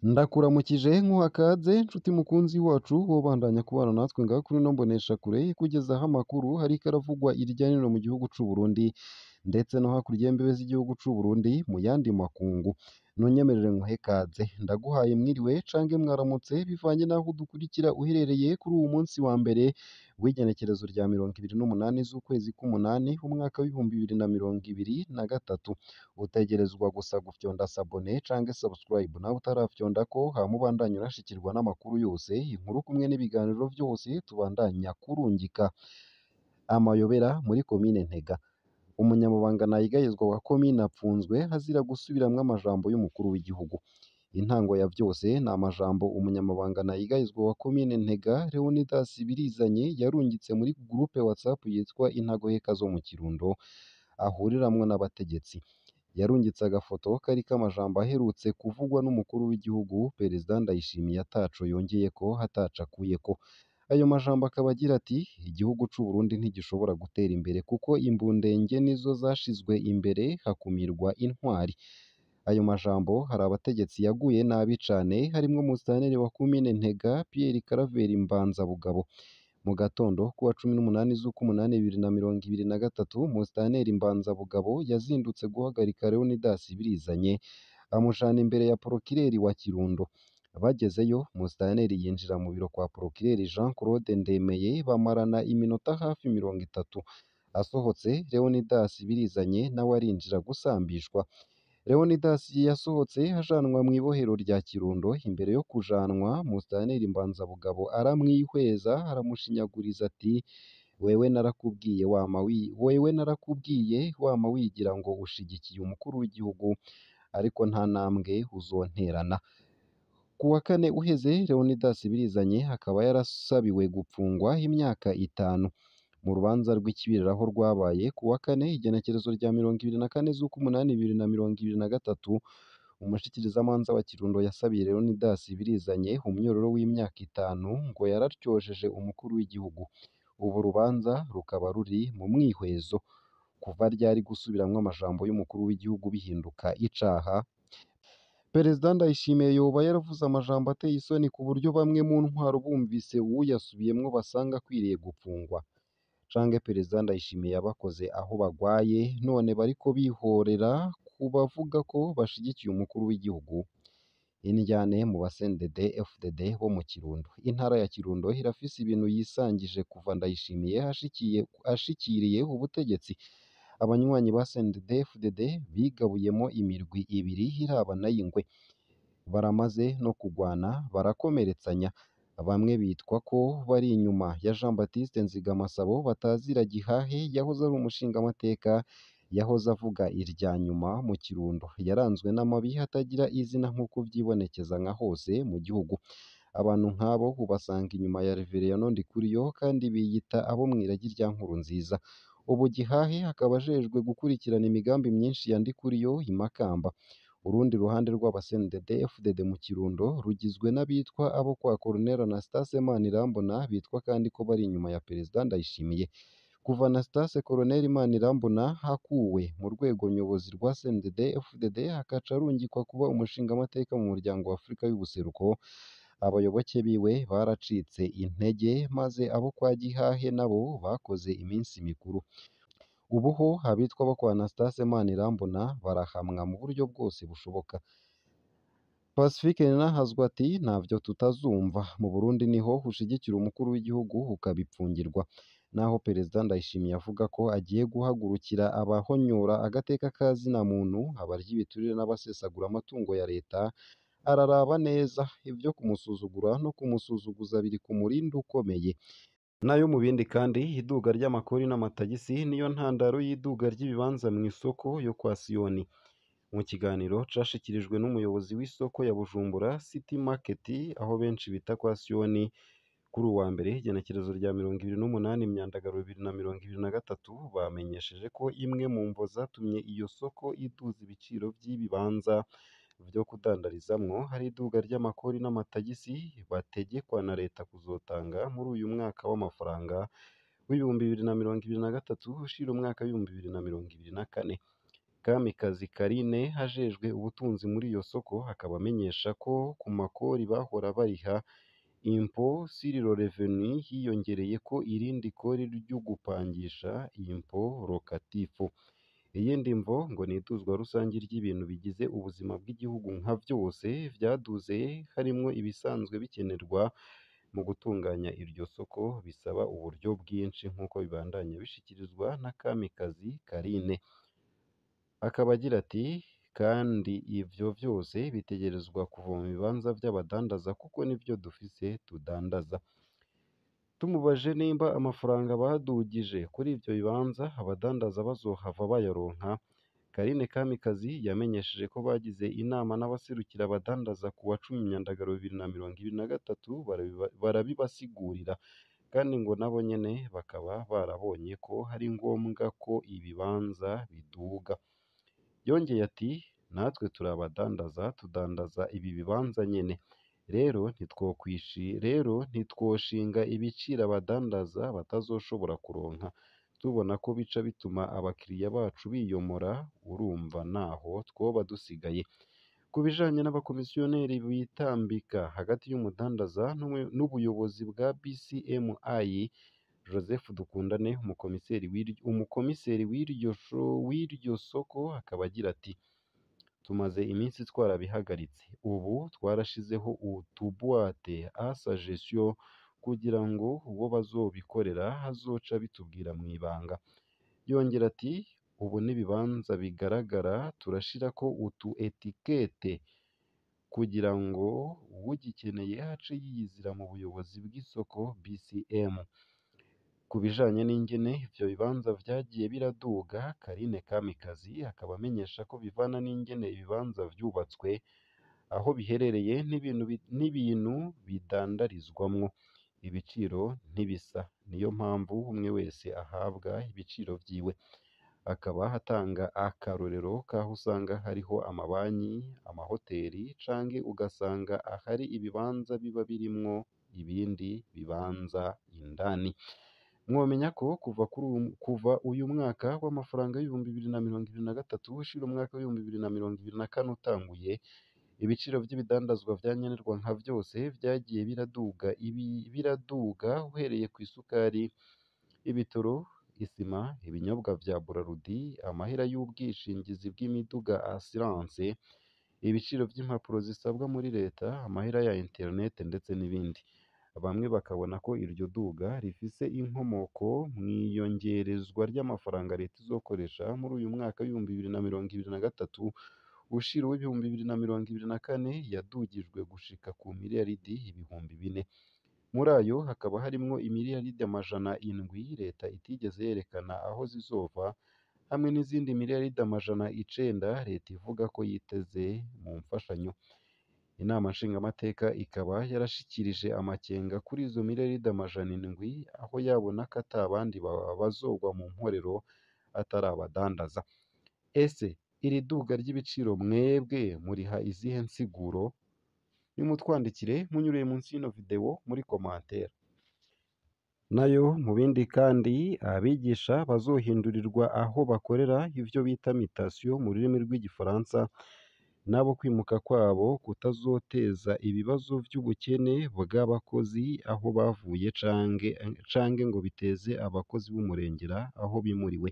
Ndakuramukije nkuhakaze nshuti mukunzi wacu wobandanya kubana natwe ngaha kuri ino mboneshakure ikugezaho amakuru hariko aravugwa irya nino mu gihugu c'u Burundi ndetse no hakurya y'imbibe z'igihugu c'u Burundi mu yandi makungu. Ntunyemerere nkuhe kaze, ndaguhaye mwiriwe canke mwaramutse bivanye n'aho udukurikira uherereye kuri uwu munsi wa mbere w'igenekerezo rya 28 z'ukwezi k'umunani umwaka w'2023. Utegerezwa gusa gufyonda sabone canke subscribe nawe utarafyondako hama ubandanye urashikirwa n'amakuru yose, inkuru kumwe n'ibiganiro vyose tubandanya kurungika. Amayobera muri komine Ntega. Umunyamabanga Ntayigayizwa wa komine apfunzwe azira gusubiramwo amajambo y'umukuru w'igihugu. Intango ya vyose ni amajambo umunyamabanga Ntayigayizwa wa komine Ntega Leonidas Birizanye yarungitse muri groupe WhatsApp yitwa Intagoheka zo mu Kirundo ahuriramwo n'abategetsi. Yarungitse agafoto kariko amajambo aherutse kuvugwa n'umukuru w'igihugu Perezida Ndayishimiye ataco yongeyeko ataco akuyeko. Ayo majambo akaba agira ati “Igihugu c'Uburundi ntigishobora gutera imbere kuko imbundenge nizo zashizwe imbere hakumirwa intwari.” Ayo majambo hari abategetsi yaguye nabi cane harimwo musitanteri wa komine Ntega Pierre Claver Mbanzabugabo. Mu gatondo kuwa 18 z'ukumunani 2023 musitanteri Mbanzabugabo yazindutse guhagarika Leonidas Birizanye amujana imbere ya porokireri wa Kirundo. Bagezeyo musitanteri yinjira mu biro kwa porokireri Jean Claude Ndemeye bamarana iminota hafi 30. Asohotse Leonidas Birizanye nawe arinjira gusambishwa. Leonidas yasohotse ajanwa mw'ibohero rya Kirundo. Imbere yo kujanwa musitanteri Mbanzabugabo aramwihweza aramushinyaguriza ati “Wewe narakubwiye wama wewe narakubwiye wama wigira ngo ushigikiye umukuru w'igihugu ariko nta ntambwe uzonterana.” Ku wa kane uheze Leonidas Birizanye akaba yarasabiwe gupfungwa imyaka 5. Mu rubanza rw'ikibiriraho rwabaye ku wa kane igenekerezo rya 24 z'ukumunani 2023, umushikirizamanza wa Kirundo yasabiye Leonidas Birizanye umnyororo w'imyaka 5 ngo yararyojeje umukuru w'igihugu. Ubu rubanza rukaba ruri mu mwihwezo. Kuva ryari gusubiramwo amajambo y'umukuru w'igihugu bihinduka icaha? Perezida Ndayishimiye yoba yaravuze amajambo ateye isoni ku buryo bamwe mu ntwaro bumvise uwuyasubiyemwo basanga akwiriye gupfungwa. Canke Perezida Ndayishimiye yabakoze aho bagwaye none bariko bihorera ku bavuga ko bashigikiye umukuru w'igihugu. Indyane mu ba CNDD FDD bo mu Kirundo. Intara ya Kirundo irafise ibintu yisangije kuva Ndayishimiye ashikiriye ubutegetsi. Abanywanyi ba CNDD FDD bigabuyemo imirwi ibiri irabana y'ingwe. Baramaze no kugwana barakomeretsanya. Bamwe bitwa ko bari inyuma ya Jean Baptiste Nzigamasabo batazira Gihahe yahoze ari umushingamateka yahoze avuga irya nyuma mu Kirundo. Yaranzwe n'amabi atagira izina nk'uko vyibonekeza nka hose mu gihugu. Abantu nk'abo ubasanga inyuma ya Reverien Ndikuriyo kandi biyita abo mw'iragi rya Nkurunziza. Ubu Gihahe akaba ajejwe gukurikirana imigambi myinshi ya Ndikuriyo i Makamba. Urundi ruhande rw'aba CNDD FDD mu Kirundo rugizwe n'abitwa abo kwa Colonel Anastase Manirambona bitwa kandi ko bari inyuma ya Perezida Ndayishimiye. Kuva Anastase Colonel Manirambona akuwe mu rwego nyobozi rwa CNDD FDD akaca arungikwa kuba umushingamateka mu muryango wa Afurika y'ubuseruko, abayoboke biwe baracitse intege maze abo kwa Gihahe nabo bakoze iminsi mikuru. Ubu ho abitwa abo kwa Anastase Manirambona barahamwa mu buryo bwose bushoboka. Pacifique Ninahazwa ati “Ntavyo tutazumva, mu Burundi niho ushigikira umukuru w'igihugu ukabipfungirwa.” Naho Perezida Ndayishimiye avuga ko agiye guhagurukira abahonyora agateka ka zina muntu, abarya ibiturire n'abasesagura amatungo ya leta, araraba neza. Ivyo kumusuzugura no kumusuzuguza biri ku murindi ukomeye. Nayo mu bindi kandi, iduga ry'amakori n'amatagisi niyo ntandaro y'iduga ry'ibibanza mw'isoko yo kwa Siyoni. Mu kiganiro cashikirijwe n'umuyobozi w'isoko ya Bujumbura City Market aho benshi bita kwa Siyoni, kuri uwa mbere igenekerezo rya 28 Myandagaro 2023, bamenyesheje ko imwe mu mvo zatumye iyo soko iduza ibiciro vy'ibibanza vyo kudandarizamwo hari iduga ry'amakori n'amatagisi bategekwa na leta kuzotanga muri uyu mwaka w'amafaranga w'2023 ushira umwaka w'2024. Kamikazi Karine ajejwe ubutunzi muri iyo soko akaba amenyesha ko ku makori bahora bariha impôt sur le revenu hiyongereyeko irindi kori ry'ugupangisha impôt locatif. Iyindi mvo ngo ni iduzwa rusangi ry'ibintu bigize ubuzima bw'igihugu nka vyose vyaduze harimwo ibisanzwe bikenerwa mu gutunganya iryo soko bisaba uburyo bwinshi nk'uko bibandanya bishikirizwa na Kamikazi Karine. Akaba agira ati kandi ivyo vyose bitegerezwa kuva mu bibanza vy'abadandaza kuko nivyo dufise tudandaza. Tumubajije nimba amafaranga badugije kuri ivyo bibanza abadandaza bazohava bayaronka, Karine Kamikazi yamenyesheje ko bagize inama n'abaserukira abadandaza ku wa 10 Myandagaro 2023 barabibasigurira, kandi ngo nabo nyene bakaba barabonye ko ari ngombwa ko ibibanza biduga. Yongeye ati natwe turi abadandaza tudandaza ibi bibanza nyene, rero ntitwoshinga ibiciro abadandaza batazoshobora kuronka, tubona ko bica bituma abakiriya bacu biyomora, urumva naho twoba dusigaye. Ku bijanye n'abakomisiyoneri bitambika hagati y'umudandaza n'ubuyobozi bwa BCMI, Joseph Dukundane umukomiseri w'iryo soko akaba agira ati tumaze iminsi twarabihagaritse, ubu twarashizeho utubuate à suggestion kugira ngo uwo bazobikorera azoca abitubwira mw'ibanga. Yongera ati ubu n'ibibanza bigaragara turashirako utu etikete kugira ngo uwugikeneye ace yiyizira mu buyobozi bw'isoko BCM. Ku bijanye n'ingene ivyo bibanza vyagiye biraduga, Karine Kamikazi akaba amenyesha ko bivana n'ingene ibibanza vyubatswe, aho biherereye n'ibintu bidandarizwamwo. Ibiciro ntibisa, niyo mpamvu umwe wese ahabwa ibiciro vyiwe. Akaba atanga akarorero k'aho usanga hariho amabanki, amahoteli canke ugasanga ahari ibibanza biba birimwo ibindi bibanza indani. Mwomenya ko kuva uyu mwaka w'amafaranga 2023 ushira umwaka w'2024 utanguye, ibiciro vy'ibidandazwa vya nkenerwa nka vyose vyagiye biraduga uhereye kw'isukari, ibitoro, isima, ibinyobwa vya Braludi, amahera y'ubwishingizi bw'imiduga assurance, ibiciro vy'impapuro zisabwa muri leta, amahera ya internet ndetse n'ibindi. Bamwe bakabona ko iryo duga rifise inkomoko mw'iyongerezwa ry'amafaranga leta izokoresha muri uyu mwaka w'2023 ushira uw'2024 yadugijwe gushika ku miliyaridi 4000. Muri ayo hakaba harimwo imiliyaridi 700 leta itigeze yerekana aho zizova, hamwe n'izindi miliyaridi 900 leta ivuga ko yiteze mu mfashanyo. Inama nshingamateka ikaba yarashikirije amakenga kuri izo miliyaridi 700 aho yabona ko ata bandi bazogwa mu mporero atari abadandaza. Ese iri duga ry'ibiciro mwebwe muriha izihe nsiguro? Nimutwandikire munyuriye munsi y'ino video muri commentaire. Nayo mu bindi kandi abigisha bazohindurirwa aho bakorera ivyo bita mutation mu rurimi rw'igifaransa, nabo kwimuka kwabo kutazoteza ibibazo vy'ubukene bw'abakozi aho bavuye canke ngo biteze abakozi b'umurengera aho bimuriwe.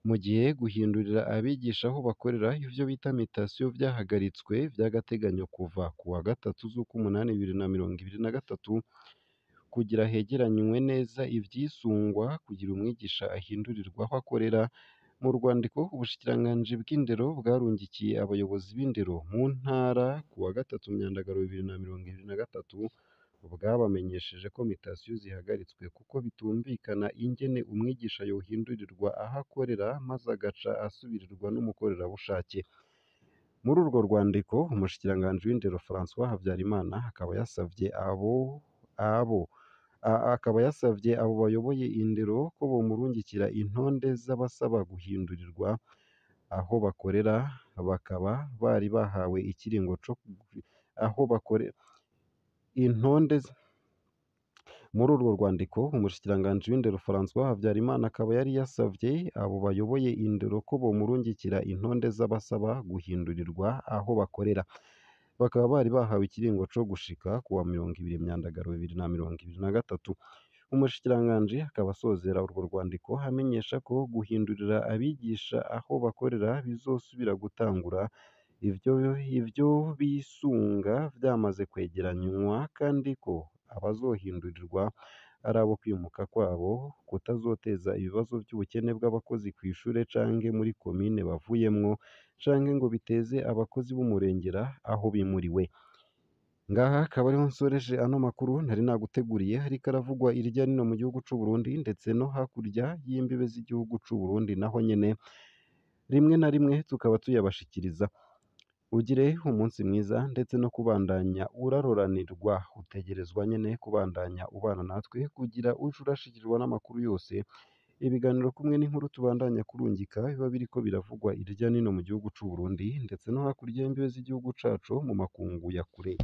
Mu gihe guhindurira abigisha aho bakorera ivyo bita mutation vyahagaritswe vy'agateganyo kuva ku wa 3 z'ukumunani 2023 kugira hegeranywe neza ivyisungwa kugira umwigisha ahindurirwe aho akorera. Mu rwandiko ubushikiranganji bw'indero bwarungikiye abayobozi b'indero mu ntara ku wa 3 Myandagaro 2023 bwabamenyesheje ko mutation zihagaritswe kuko bitumvikana ingene umwigisha yohindurirwa aho akorera maze agaca asubirirwa n'umukorerabushake. Muri urwo rwandiko umushikiranganji w'indero François Habyarimana akaba yasavye abo bayoboye indero ko bomurungikira intonde z'abasaba guhindurirwa aho bakorera, bakaba bari bahawe ikiringo co aho bakore intonde. Muri urwo rwandiko, umushikiranganji w'indero François Habyarimana akaba yari yasavye abo bayoboye indero ko bomurungikira intonde z'abasaba guhindurirwa aho bakorera. Bakaba bari bahawe ikiringo co gushika kuwa 20 Myandagaro 2023. Umushikiranganji akaba asozera urwo rwandiko amenyesha ko guhindurira abigisha aho bakorera bizosubira gutangura ivyo bisunga vyamaze kwegeranywa, kandi ko abazohindurirwa ari abo kwimuka kwabo kutazoteza ibibazo vy'ubukene bw'abakozi kw'ishure canke muri komine bavuyemwo, canke ngo biteze abakozi b'umurengera aho bimuriwe. Ngaha akaba ariho nsoreje ano makuru nari naguteguriye, ariko aravugwa irya nino mu gihugu c'u Burundi ndetse no hakurya y'imbibe z'igihugu c'u Burundi, naho nyene rimwe na rimwe tukaba tuyabashikiriza. Ugire umunsi mwiza ndetse no kubandanya uraroranirwa, utegerezwa nyene kubandanya ubana natwe kugira uje urashikirwa n'amakuru yose, ibiganiro kumwe n'inkuru tubandanya kurungika biba biriko biravugwa irya nino mu gihugu c'u Burundi ndetse no hakurya y'imbibe z'igihugu cacu mu makungu ya kure.